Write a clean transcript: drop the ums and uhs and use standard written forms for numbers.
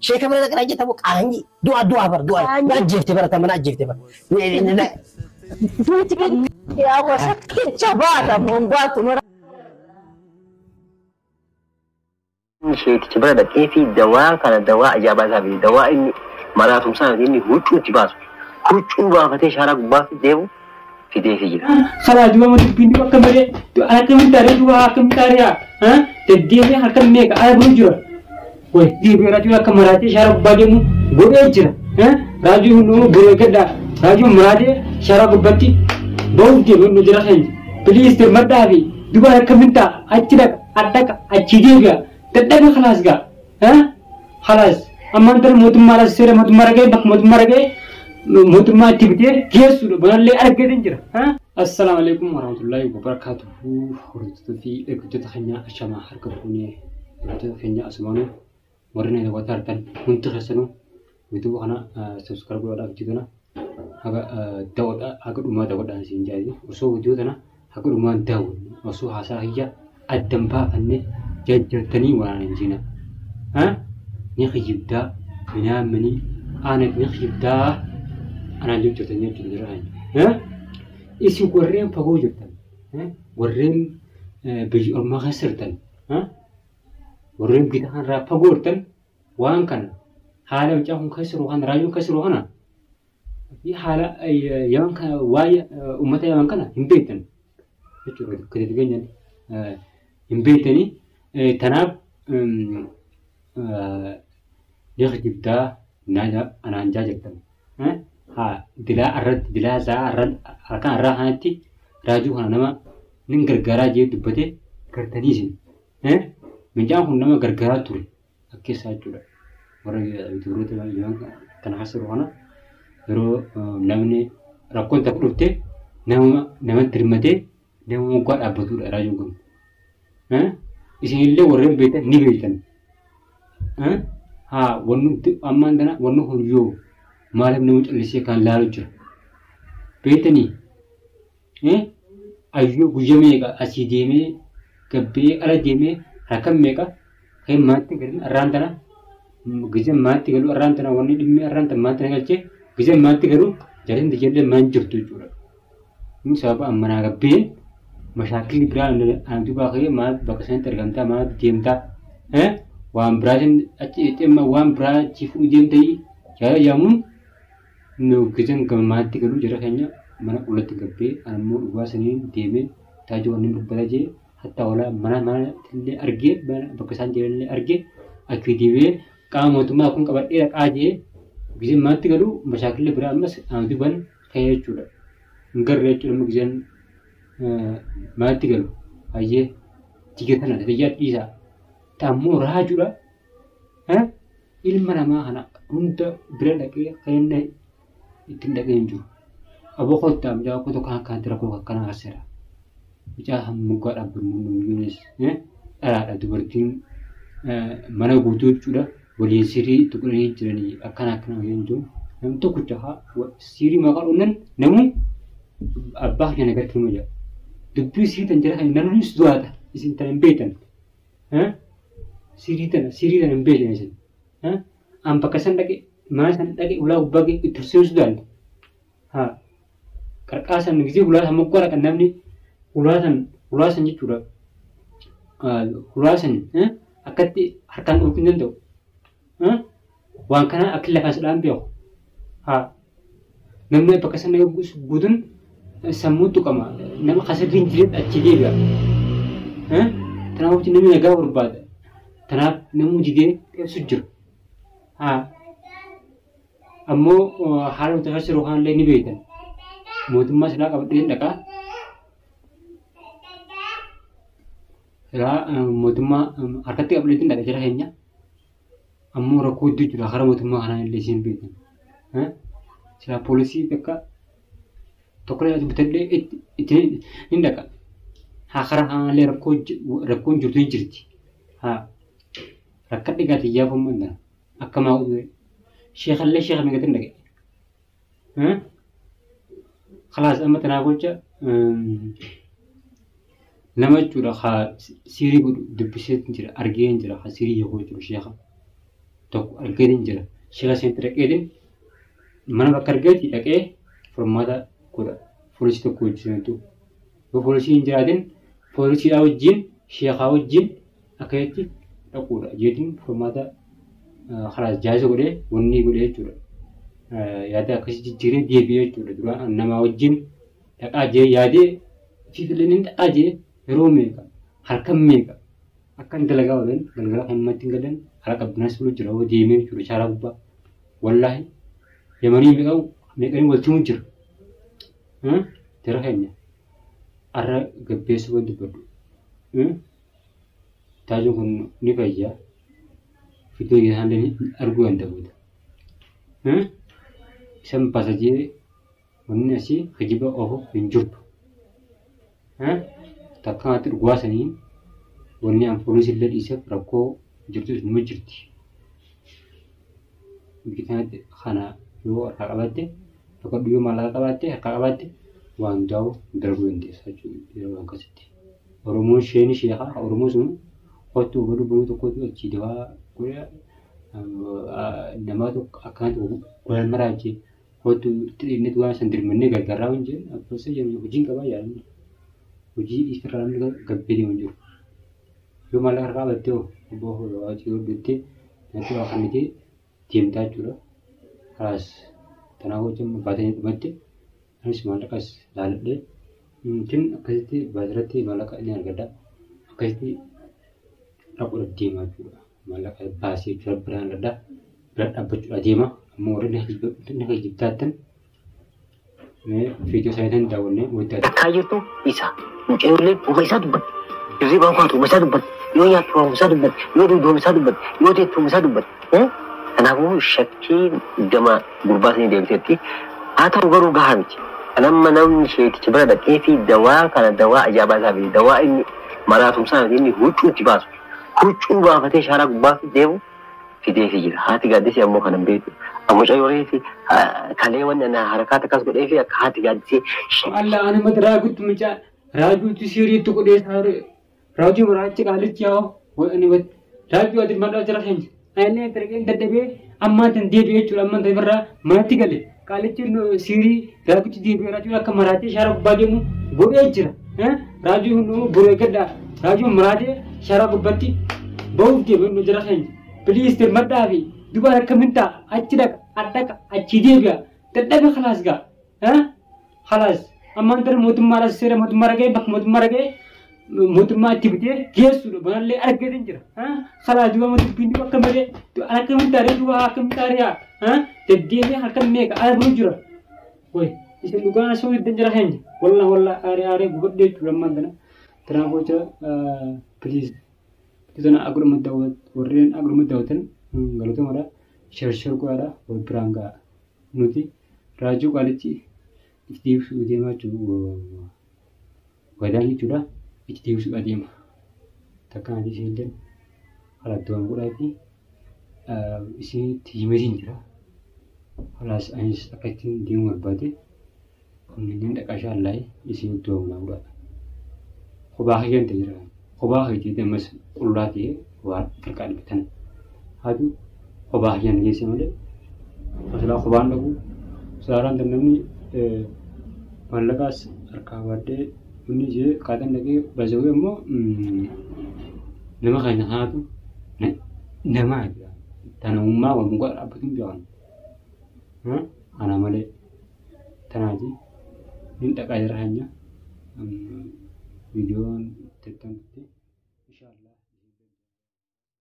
Sheeka bira dhaqnaa jetta moo qaanyi du'a du'a bar du'a na ajjeefte bara mana ajjeefte bar. Yaa wasakkicha baata mun baatu mara. Sheekicha bira dhaqee fi dawaa kana dawaa ajaa'ibaa isaa fi dawaa inni maraatumsaa fi inni huccuu itti baasu huccuu baafatee shaaraa gubbaa deemu fidee fi jira. Karaa duuba amma dubbiin duuba akka malee akkamitti taaree duuba akkamitti taaree haa deddeebi'ee halkan meeqa ala bulu jira. Way deebi'ee raajuun akka maraatee shaara gubbaa deemu godhee jira. Raajuun hunduu biree gaddaa raajuun maraatee shaara gubbatti ba'uuf deemu nu jira keenya. Piliis dirmadhaa fi duuba akkamitti ta'a achi dhaqa adhaqa achi deebi'a dadhabe kalaas gaa. Kalaas ammaan tana mootummaadhaas seera mootummaa raga'e bakka mootummaa raga'e mootummaa itti bitee geessuudha banallee argatee jira. Assalaamu alaikum warahmatullahi wabarakatuhu. Hordoftoota fi eegdota keenya ashamaa harka fuunee eegdota keenya asumaanuu warri na daawwataa jirtan hundi keessanuu YouTube kana subscribe godhaadhaaf viidiyoo tana haga daawwadhaa haga dhumaa daawwadhaan isin jaallatu osoo viidiyoo tana haga dhumaan daawwannu osoo haasaa kiyya addan baafanne jajjartanii waan hin jina. Ni kijibdaa minaamini aanat ni kijibdaa anaan jiru jirtan jechuudha jira keenya. Isin warreen fagoo jirtan warreen biyya ormaa keessa jirtan warreen biyya kanarraa fagoo jirtan waan kana haala mucaan kun keessa jiru kana raajuun keessa jiru kana fi haala yaman kana waa'ee uummata yaman kana hin beektan jechuudha. Gadi fageenyaan hin beektanii tanaaf ni kijibdaa anaan jaa jirtan. Haa dilaa irratti dilaa isaa harkaan irraa kanatti raajuu kana nama nin gargaaraa jee dubbate gartanii isin. Mucaan kun nama gargaaraa ture akkeessaa jechuudha. Warra yuutuubaroota kana keessa jiru kana yeroo namni rakkoon takka dhufte nama namatti hirmatee nama moggaa dhaabbatudha raajuun kun. Isinillee warreen beektan ni beektan. Haa wanni ammaan tana wanni kun yoo maaliif nama callisee kan laalu jira. Beektanii ayyoo guyya meeqa asii deemee gabbee ala deemee halkan meeqa kan maatti galin arraan tana gizeen maatti galu arraan tana wanni dhimmi arraan tana maatti na galchee gizeen maatti galu jaartiin ijoollee maan jirtu jechuudha. Inni sababa ammanaa gabbeen mashaakilli biraa ana duubaa ka'ee maal bakka sanatti argamtaa maal deemtaa waan biraatiin achi dhimma waan biraa achi fuudhuu deemtee yaada jedhamuun nu gizeen gama maatti galu jara keenya mana qullatti gabbee anammoo dhugaa saniin deemee taajoo wanni dubbata jee hatta walaa mana mana illee argee bakka isaan jiran illee argee achi deebi'ee qaama mootummaa kun qabadhee dhaqaa jee gizeen maatti galu mashaakilli biraa ammas ana duuban ka'ee jechuudha. Hin garre jechuudha amma gizeen maatti galu hayyee tiga tana tiyyaa dhiisaa ta'ammoo raajuudha. Ilma namaa kana hunda bira dhaqee kan inni ittiin dhaqee hin jiru. Aboo kottaa mucaa koo tokko akkanatti rakkoo akkanaa kaseera. Mucaa kan moggaa dhaabbannu nuyyuunis dhalaadha dubartiin mana guutuu jechuudha. Waliin sirii itti godhanii jiranii akkana akkana hin jiru. Namni tokkicha haa sirii maqaa dhunnan namuu abbaa kiyya nagatti hima jedha. Dubbii sirii tan jira kan namnis du'aadha. Isin tan hin beektan. Sirii tana sirii tana hin beektan isin. An bakka san dhaqe mana san dhaqe ulaa gubbaa ga'e itti tursiisuu danda'an. Haa qarqaa san gisee ulaa san moggaa dhaqan namni ulaa san ulaa san jechuudha. Ulaa san akkatti harkaan dhorkuu hin danda'u. Waan kana akka lafaa sadhaan beeku. Haa namni bakka sana guutuun sammuu tuqama. Nama kasirri hin jiretti achi deebi'a. Kanaaf namni nagaa barbaada. Kanaaf namni didee dheessu jira. Haa ammoo haala nuti keessa jiru kanallee ni beektan. Mootummaa silaa qabadhee hin dhaqaa. Silaa mootummaa harkatti qabadhee hin dhaqa jara keenya. Ammoo rakkoo hedduu jira karaa mootummaa kanaan illee isin beektan. Silaa poolisii bakka tokko bitadhee itti hin dhaqa. Haa karaa kanaallee rakkoo rakkoon jirtu ni jirti. Haa rakkadhe gaati iyyaafamuu hin akka maa sheekallee sheeka meeqatti hin dhaqe. Kalaas amma tanaaf jecha nama jechuudha haa siirii godhu dubbisee jira argee jira haa siirii hiikuu jechuudha sheeka. Tokko argeetiin jira. Sheeka sanitti dhaqeetiin mana bakka argeetti dhaqee furmaata godha. Poolisii tokko wajjin yoo poolisii hin jiraatin poolisiidhaa wajjin sheekaa wajjin akkasitti dhaquudha. Jeetiin furmaata karaa jaarsa godhee wanni godhee jechuudha. Yaada akkasii jijjiiree deebi'ee jechuudha. Duraan namaa wajjin dhaqaa jee yaadee fiifilee ni dhaqaa jee yeroo meeqa halkan meeqa akkan dalagaa oolan galgala kan namatti hin galan haala qabbanaas bulu jira hoo deemee jechuudha shaaraa gubbaa. Wallaahi yamanii meeqa meeqanii wal timu jira. Jara keenya har'a gabbeessa waan dubbadhu. Taajuun kun ni fayyaa. Fidoo isaan arguu danda'u. Isan baasa jee wanni asii kijiba oofu hin jirtu. Takka dhugaa saniin wanni an poolisii illee dhiiseef rakkoo jirtus numa jirti. Biyya kanatti kana yoo harkaa qabaatte tokko yoo maallaqa qabaatte harkaa qabaatte waan hundaa'u darbuu dandeessa jechuudha yeroo akkasitti. Oromoon isheen sheekaa Oromoo sun kottu godhu boruu tokkotu achii dawaa godha nama tokko akkanatti godhan maraa jee kottu itti dhiibneet waan san dirmannee gargaaraa hin jeen akkasumas jedhu hojiin qabaa yaalannu. Hojii ifirraa namni gabbee deemu hin jiru. Yoo maallaqa harkaa qabatte hoo abbaa hoo achii hodhuttee natti waa kennitee deemtaa jechuudha. Kalaas kanaaf hojii baatanii dhumatte anis maallaqas laaladhee yookiin akkasitti baasirratti maallaqa ni argadha. Akkasitti dhaquudhaaf deemaa jechuudha. Maallaqa baasee jechuudha biraan argadha. Bira dhaabbachuudha deema. Ammoo warri na kijibtaattan viidiyoo isaanii tan daawwannee walitti Takkaa jirtu isa. Mucayyollee uuma isaa dubbatti. Hirribaan kaatu uuma isaa dubbatti. Yoo nyaattu uuma isaa dubbatti. Yoo dugdu uuma isaa dubbatti. Yoo teettu uuma isaa dubbatti. Kanaafuu shakkiin gama gurbaa sanii deemteetti. Haa ta'u garuu gahaa miti. Kanamma namni sheeticha bira dhaqee fi dawaa kana dawaa ajaa'ibaa isaa fi dawaa inni maraatumsaa miti inni huccuu itti baasu. Huccuu baafatee shaaraa gubbaa deemu fidee fi jira. Haati gaaddisee ammoo kana hin beektu. Mucayyoolee fi kalee wanni na harakaata akkas godhee fi akka haati gaaddisee Allah ani mata raaguutti mucaa raajuutti siiriitti godhee saaree raajuu maraachi qaalichi yaa'u ani mata raajuu ati madhaa jira keenya ani tarqeen dadhabee ammaan tan deebi'ee jechuudha ammaan tan irraa manatti gale qaalichi siirii raaguutti deebi'ee raajuun akka maraatee shaara gubbaa deemu godhee jira raajuu hunduu boree gaddaa raajuu maraatee shaara gubbaatti ba'uuf deemu nu jira keenya biliis dirmadhaa fi dubaan akkamiin ta'a achi dhaqa adhaqa achi deebi'a dadhabe khalaas gaa خلاص ammaan tana mootummaadhaas seera mootummaa dhaga'ee bakka mootummaa dhaga'ee mootummaa itti bitee geessuudha banallee argateen jira. Kalaas duuba dubbiin duuba akka malee akkamiin taaree duuba akkamiin taaree deddeebi'ee halkan meeqa ala bulu jira. Wayi isin dhugaan asoo hiddan jira keenya walla walla aaree aaree gubadhee jechuudha ammaan tana. Kanaaf jecha piliis tana aguruma daawwat warreen aguruma daawwatan galatomadha share share godhaadha wal biraan ga'a nuti raajuu qaalichi itti deebisuu deemaa jechuudha. Gadaan jechuudha itti deebisuu adeema. Takka ati isheen karaa du'an godhaati isinitti himeetiin jira. Kalaas anis akka ittiin deemuu barbaade kunneen dhaqaa shaallaayee isin du'an godhaadha. Kophaa kiyyaan ta'e jira. Kophaa kiyyatti ammas qullaa ta'ee waan qarqaa dhibatan. Haatu kophaa kiyyaan geesse malee masalaa kophaan dhaqu saaraan namni maallaqaas harkaa baadhee inni jee kaatan dhaqee basawee immoo nama kana haatu namaa jira. Tanamummaa wal muka dhaabbatu hin beekan. Ana malee tanaati nin dhaqaa jira hanya viidiyoon tettantutti inshallah.